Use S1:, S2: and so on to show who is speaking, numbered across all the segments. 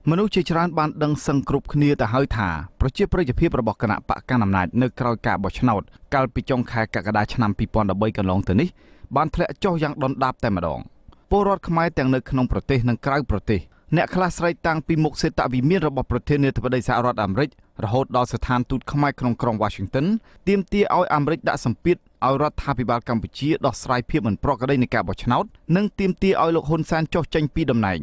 S1: មនុស្សជាច្រើនបានដឹងសឹងគ្រប់គ្នាទៅហើយថាប្រជាប្រិយភាពរបស់គណបក្សកាន់អំណាចនៅក្រោយការបោះឆ្នោតកាលពីចុងខែកក្កដាឆ្នាំ2013កន្លងទៅនេះបានធ្លាក់ចុះយ៉ាងដុនដាបតែម្ដងពលរដ្ឋខ្មែរទាំងនៅក្នុងប្រទេសនិងក្រៅប្រទេសអ្នកខ្លះស្រែកតាំងពីមុខសេតវិមានរបស់ប្រធានាធិបតីសហរដ្ឋអាមេរិករហូតដល់ស្ថានទូតខ្មែរក្នុងក្រុង Washington ទាមទារឲ្យអាមេរិកដាក់សម្ពាធឲ្យរដ្ឋាភិបាលកម្ពុជាដោះស្រាយភាពមិនប្រក្រតីនៃការបោះឆ្នោតនិងទាមទារឲ្យលោកហ៊ុនសែនចុះចេញពីតំណែង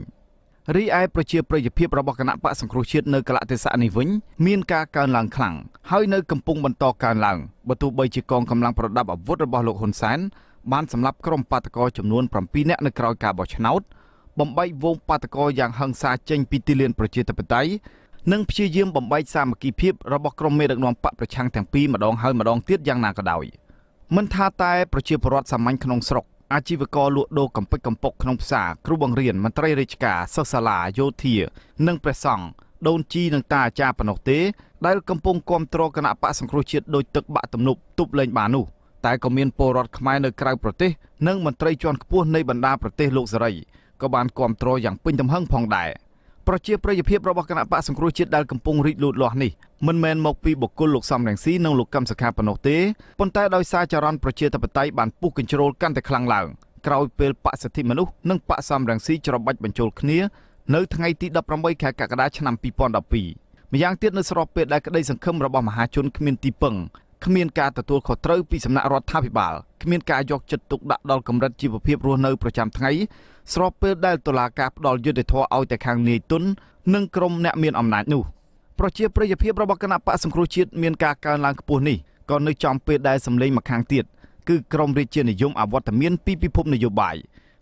S1: រីឯប្រជាប្រិយភាពរបស់គណបក្សសង្គ្រោះជាតិនៅកលៈទេសៈនេះវិញមានការកើនឡើងខ្លាំងហើយនៅកំពុងបន្តកើនឡើងបើទោះបីជាកងកម្លាំងប្រដាប់អាវុធរបស់លោកហ៊ុនសែនបានសម្លាប់ក្រុមបាតុករចំនួន7នាក់នៅក្រោយការបោះឆ្នោតបំបែកវងបាតុករយ៉ាងហិង្សាចេញពីទីលានប្រជាធិបតេយ្យនិងព្យាយាមបំបែកសាមគ្គីភាពរបស់ក្រុមមេដឹកនាំបក្សប្រឆាំងទាំងពីរម្ដងហើយម្ដងទៀតយ៉ាងណាក៏ដោយមិនថាតែប្រជាពលរដ្ឋសាមញ្ញក្នុងស្រុកអាជីវករលក់ដូរកំពេចកំពុកក្នុងផ្សារគ្រូបង្រៀនមន្ត្រីរាជការសិស្សសាលាយោធានិងព្រះសង្ឃដូនជីនិងតាអាចារ្យប៉ុណ្ណោះទេដែលកំពុងគាំទ្រគណបក្សសង្គ្រោះជាតិដោយទឹកបាក់ទំនប់ទប់លែងបាននោះតែក៏មានពលរដ្ឋខ្មែរនៅក្រៅប្រទេសនិងមន្ត្រីជាន់ខ្ពស់នៃបណ្ដាប្រទេសលោកសេរីក៏បានគាំទ្រយ៉ាងពេញទំហឹងផងដែរប្រជាប្រិយភាពរបស់គណបក្សសង្គ្រោះជាតិដែលកំពុងរីកលូតលាស់នេះមិនមែនមកពីបុគ្គលលោកសំរងស៊ីនិងលោកកឹមសុខាប៉ុណ្ណោះទេប៉ុន្តែដោយសារចរន្តប្រជាធិបតេយ្យបានពុះកញ្ជ្រោលកាន់តែខ្លាំងឡើងក្រោយពេលបក្សសិទ្ធិមនុស្សនិងបក្សសំរងស៊ីច្របាច់បញ្ចូលគ្នានៅថ្ងៃទី18ខែកក្កដាឆ្នាំ2012ម្យ៉ាងទៀតនៅស្របពេលដែលក្តីសង្ឃឹមរបស់មហាជនគ្មានទីពឹងគ្មានការទទួលខុសត្រូវពីសំណាក់រដ្ឋាភិបាលគ្មានការយកចិត្តទុកដាក់ដល់កម្រិតជីវភាពរស់នៅប្រចាំថ្ងៃស្របពេលដែលតុលាការផ្ដល់យុត្តិធម៌ឲ្យតែខាងនាយទុននិងក្រុមអ្នកមានអំណាចនោះប្រជាប្រិយភាពរបស់គណបក្សសង្គ្រោះជាតិមានការកើនឡើងខ្ពស់នេះក៏នៅចំពេលដែលសម្លេងម្ខាងទៀតគឺក្រុមរាជានិយមអវត្តមានពីពិភពនយោបាយ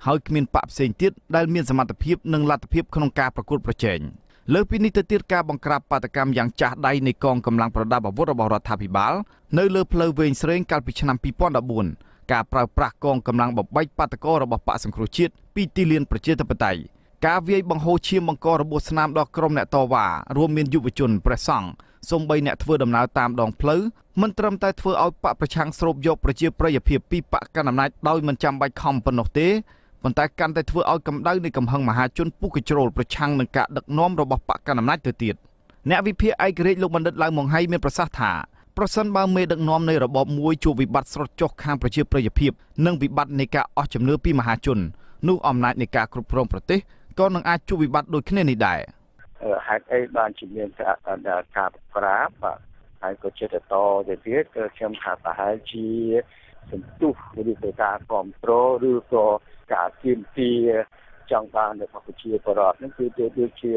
S1: ហើយគ្មានបក្សផ្សេងទៀតដែលមានសមត្ថភាពនិងលទ្ធភាពក្នុងការប្រកួតប្រជែងលើសពីនេះទៅទៀតការបង្ក្រាបបាតុកម្មយ៉ាងចាស់ដៃនៃកងកម្លាំងប្រដាប់អាវុធរបស់រដ្ឋាភិបាលនៅលើផ្លូវវែងស្រេងកាលពីឆ្នាំ2014ការប្រើប្រាស់កងកម្លាំងបំបែកបាតុកររបស់បក្សសង្គ្រោះជាតិពីទីលានប្រជាធិបតេយ្យការវាយបង្ហូរឈាមបង្ករបួសស្នាមដល់ក្រុមអ្នកតវ៉ារួមមានយុវជនព្រះសង្ឃសូម្បីអ្នកធ្វើដំណើរតាមដងផ្លូវមិនត្រឹមតែធ្វើឲ្យបក្សប្រឆាំងស្រូបយកប្រជាប្រិយភាពពីបក្សកាន់អំណាចដោយមិនចាំបាច់ខំប៉ុណ្ណោះទេប៉ុន្តែកាន់តែធ្វើឲ្យកម្ដៅនៃកំហឹងមហាជនពុះកញ្ជ្រោលប្រឆាំងនឹងការដឹកនាំរបស់បក្សកាន់អំណាចទៅទៀតអ្នកវិភាគឯករាជ្យលោកបណ្ឌិតឡៅម៉ុងហៃមានប្រសាសន៍ថាប្រសិនបើមេដឹកនាំនៃរបបមួយជួបវិបត្តិស្រុតចុះខាងប្រជាប្រិយភាពនិងវិបត្តិនៃការអស់ជំនឿពីមហាជននោះអំណាចនៃការគ្រប់គ្រងប្រទេសក៏នឹងអាចជួបវិបត្តិដូចគ្នានេះដែរ
S2: ហេតុអីបានជាមានការប្រាប់បាទហើយក៏ចិត្តតទៅទៀតខ្ញុំថាប្រហែលជាសន្ទុះឬក៏ការគ្រប់គ្រងឬក៏ការទាមទារចង់បានរបស់ប្រជាពលរដ្ឋហ្នឹងគឺដូចជា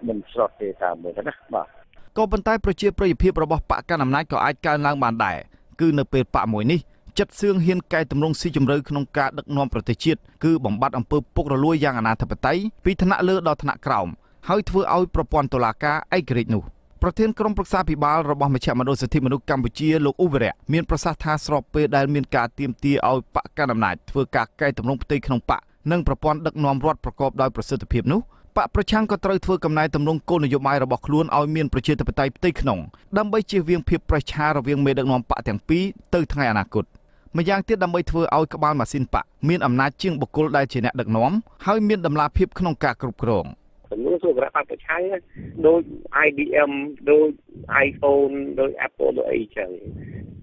S2: មិនស្របទេតាមមើលណាបាទ
S1: ក៏ប៉ុន្តែប្រជាប្រិយភាពរបស់បក្សកាន់អំណាចក៏អាចកើនឡើងបានដែរគឺនៅពេលបក្សមួយនេះចិត្តសឿងហ៊ានកែតម្រង់ស៊ីជម្រៅក្នុងការដឹកនាំប្រទេសជាតិគឺបំបត្តិអំពើពុករលួយយ៉ាងអនាធិបតេយ្យពីថ្នាក់លើដល់ថ្នាក់ក្រោមហើយធ្វើឲ្យប្រព័ន្ធតុលាការឯករាជ្យនោះប្រធានក្រុមប្រឹក្សាភិបាលរបស់មជ្ឈមណ្ឌលសិទ្ធិមនុស្សកម្ពុជាលោកឧវរៈមានប្រសាសន៍ថាស្របពេលដែលមានការទាមទារឲ្យបក្សកាន់អំណាចធ្វើការកែតម្រង់ផ្ទៃក្នុងបក្សនិងប្រព័ន្ធដឹកនាំរដ្ឋប្រកបដោយប្រសិទ្ធភាពនោះបក្សប្រឆាំងក៏ត្រូវធ្វើកំណែតម្រង់គោលនយោបាយរបស់ខ្លួនឲ្យមានប្រជាធិបតេយ្យផ្ទៃក្នុងដើម្បីជៀសវាងភាពប្រេះឆារវាងមេដឹកនាំបក្សទាំងពីរទៅថ្ងៃអនាគតម្យ៉ាងទៀតដើម្បីធ្វើឲ្យក្បាលម៉ាស៊ីនបក្សមានអំណាចជាងបុគ្គលដែលជាអ្នកដឹកនាំហើយមានតម្លាភាពក្នុងការគ្រប់គ្រង
S3: ចំនួនសុខភាពប្រឆាំងដូច IBM ដូច iPhone ដូច Apple ដូចអីចឹង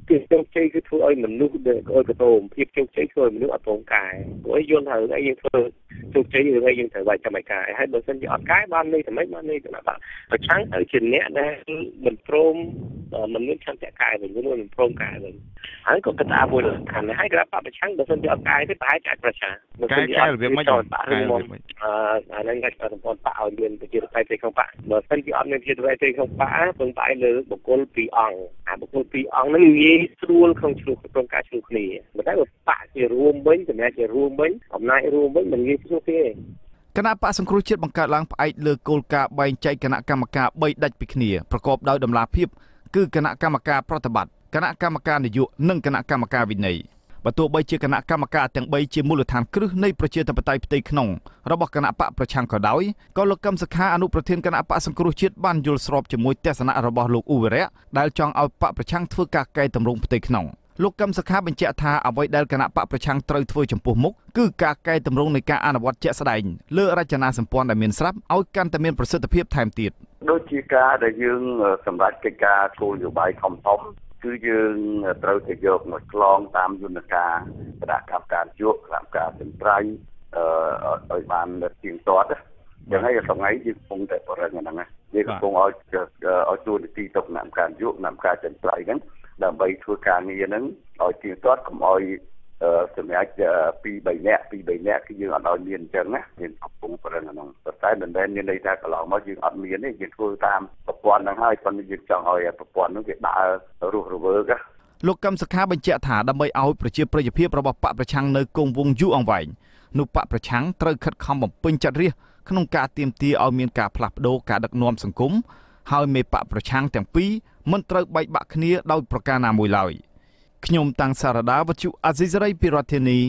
S3: គឺជោគជ័យគឺធ្វើឲ្យមនុស្សឲ្យកតោមភាពជោគជ័យធ្វើឲ្យមនុស្សអត់ព្រមកែព្រោះអីយល់ថារឿងអីយើងធ្វើជោគជ័យរឿងអីយើងត្រូវវាយចាំឲ្យកែហើយបើសិនជាអត់កែបានន័យតែម៉េចបានន័យតែបាទប្រឆាំងទៅជាអ្នកដែលមិនព្រមមិនមានឆន្ទៈកែវិញមិនព្រមកែវិញហើយក៏កត្តាមួយសំខាន់ដែរហើយក្របប្រឆាំងបើសិនជាអត់កែទេប្រហែលជាអាចប្រឆាំង
S4: កែកែរបៀបម៉េច
S3: អាហ្នឹងគេសម្ព័ន្ធបកឲ្យមានប្រជាធិបតេយ្យផ្ទៃក្នុងបកបើសិនជាអត់មានប្រជាធិបតេយ្យផ្ទៃក្នុងបកពឹងផ្អែកលើបុគ្គលពីរអង្គអាបុគ្គលពីរអង្គហ្នឹងងាយស្រួលក្នុងឆ្លោះក្នុងការឆ្លោះគ្នាប៉ុន្តែបើបកជារួមវិញចំណែកជារួមវិញអំណាចរួមវិញមិនងាយស្រួលទេ
S1: គណៈបកសង្គ្រោះជាតិបង្កើតឡើងផ្អែកលើគោលការណ៍បែងចែកគណៈកម្មការ3ដាច់ពីគ្នាប្រកបដោយតម្លាភាពគឺគណៈកម្មការប្រតិបត្តិគណៈកម្មការនយោបាយនិងគណៈកម្មការវិន័យបើទោះបីជាគណៈកម្មការទាំង3ជាមូលដ្ឋានគ្រឹះនៃប្រជាធិបតេយ្យផ្ទៃក្នុងរបស់គណៈបកប្រឆាំងក៏ដោយក៏លោកកឹមសុខាអនុប្រធានគណៈបកសង្គ្រោះជាតិបានយល់ស្របជាមួយទស្សនៈរបស់លោកអ៊ូវិរៈដែលចង់ឲ្យបកប្រឆាំងធ្វើការកែតម្រង់ផ្ទៃក្នុង លោកកឹមសុខាបញ្ជាក់ថាអ្វីដែលគណៈបកប្រឆាំងត្រូវធ្វើចំពោះមុខគឺការកែតម្រង់នៃការអនុវត្តជាក់ស្ដែងលើរចនាសម្ព័ន្ធដែលមានស្រាប់ឲ្យកាន់តែមានប្រសិទ្ធភាពថែមទៀត
S4: ដូចជាការដែលយើងសម្រាប់កិច្ចការគោលនយោបាយធំៗគឺយើងត្រូវតែយកមកឆ្លងតាមយន្តការគណៈកម្មការយុគគណៈកម្មការចិនត្រៃឲ្យបានទៀងទាត់យ៉ាងហើយថ្ងៃយើងកំពុងតែបរិញ្ញាហ្នឹងណាយើងកំពុងឲ្យជួននីតិទៅគណៈកម្មការយុគគណៈកម្មការចិនត្រៃហ្នឹងដើម្បីធ្វើការងារហ្នឹងឲ្យទៀងទាត់កុំឲ្យសម្រាប់2 3នាក់2 3នាក់គឺយើងអត់ឲ្យមានអញ្ចឹងណាយើងកំពុងប្រឹងអាហ្នឹងប៉ុន្តែមិនមែនមានន័យថាកន្លងមកយើងអត់មានទេយើងធ្វើតាមប្រព័ន្ធហ្នឹងហើយប៉ុន្តែយើងចង់ឲ្យប្រព័ន្ធហ្នឹងវាដើររស់រវើក
S1: លោកកឹមសុខាបញ្ជាក់ថាដើម្បីឲ្យប្រជាប្រិយភាពរបស់បកប្រឆាំងនៅគង់វង្សយូរអង្វែងនោះបកប្រឆាំងត្រូវខិតខំបំពេញចិត្តរាស្ត្រក្នុងការទាមទារឲ្យមានការផ្លាស់ប្ដូរការដឹកនាំសង្គមហើយមេបកប្រឆាំងទាំងពីរមិនត្រូវបែកបាក់គ្នាដោយប្រការណាមួយឡើយខ្ញុំតាំងសារដាវុទ្ធុអាស៊ីសេរីពីរដ្ឋធានី